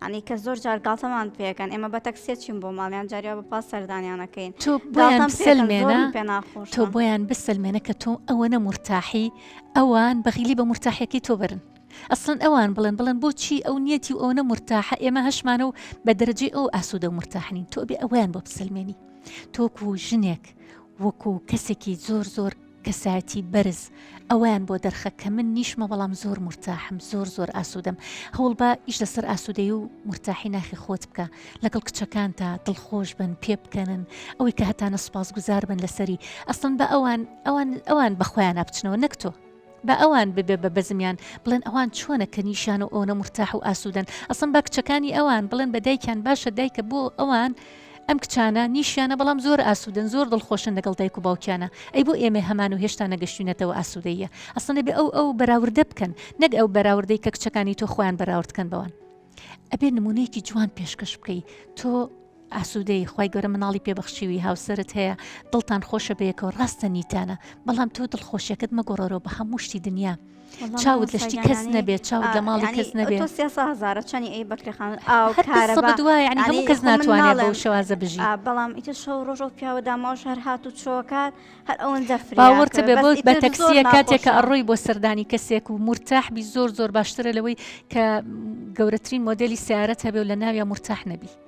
یعنی کە زۆر جار گاڵتەمان پێکەن ئێمە بە تەکسیە چین بۆ ماڵیان جاریوا بە پاس سەردانیانەکەین تۆ بۆیان گاڵتەم پێکەن بسەلمێنە زۆرم پێ تۆ ناخۆشە بۆیان بسەلمێنە کە تۆ ئەوەنە مورتاحی ئەوان بەغیلی بە مورتاحیەکەی تۆ بەرن ئەسڵەن ئەوان بڵێن بڵێن بۆچی ئەو نیەتی و ئەوەنە مورتاحە ئێمە هەشمانە و بە دەرەجەی ئەو ئاسوودە و مورتاح نین تۆ ئەبێ ئەوەیان بۆ بسەلمێنی تۆ وەکو ژنێک وەکو کەسێکی زۆر زۆر کەسایەتی بەرز ئەوەیان بۆ دەرخە کە من نیشمە بەڵام زۆر مورتاحم زۆر زۆر ئاسوودەم هەوڵبە ئیش لەسەر ئاسوودەی و مورتاحی ناخی خۆت بکە لەگەڵ کچەکانتا دڵخۆش بن پێ بکەنن ئەوەی کە هەتانە سوپاسگوزار بن لەسەری ئەسڵەن بە ئەوان ئەوان ئەوان بە خۆیانا بچنەوە نەک تۆ با ئەوان ببێ بە بەزمیان بڵێن ئەوان چۆنە کە نیشان و ئەونە مورتاح و ئاسوودەن ئەسڵەن با کچەکانی ئەوان بڵێن بە دایکیان باشە دایکە بۆ ئەوان ئەم کچانە نیشیانە بەڵام زۆر ئاسوودەن زۆر دڵخۆشن لەگەڵ دایک و باوکیانە ئەی بۆ ئێمەی هەمان و هێشتا نەگەشتوینەتەوە ئاسوودەییە ئەسڵەن ئەبێ ئەو ئەو بەراوردە بکەن نەک ئەو بەراوردەی کە کچەکانی تۆ خۆیان بەراورد کەن بەوان ئەبێ نمونەیەکی جوان پێشکەش بکەی تۆ ئاسوودەی خوای گەورە مناڵی پێ بەخشیوی هاوسەرت هەیە دڵتان خۆشە بەیەکەوە ڕاستە نیتانە بەڵام تۆ دڵخۆشیەکەت مەگۆڕەرەوە بە هەموو شتی دنیا چاوت لە شتی کەس نەبێت چاوت لە ماڵی کەس نەبێت تۆ سێ هەزارە چەنی ئەی بەکرێخان ئاو هەر کارەبا دوای یعنی هەموو یعنی کەس خۆ من ناتوانێت بەو ناڵێم شێوازە بژی ئا، بەڵام ئیتر شەو ڕۆژ ئەو پیاوە داماوەش هەر هات و چۆکات هەر ئەوەندە باوەڕتە فریاکە بێ بەس بۆ بە ئیتر زۆر تەکسیە کاتێک کە ناخۆشە ئەڕۆی بۆ سەردانی کەسێک و مورتاح بی زۆر زۆر باشترە لەوەی کە گەورەترین مۆدێلی سیارەت هەبێ و لە ناویا مورتاح نەبی.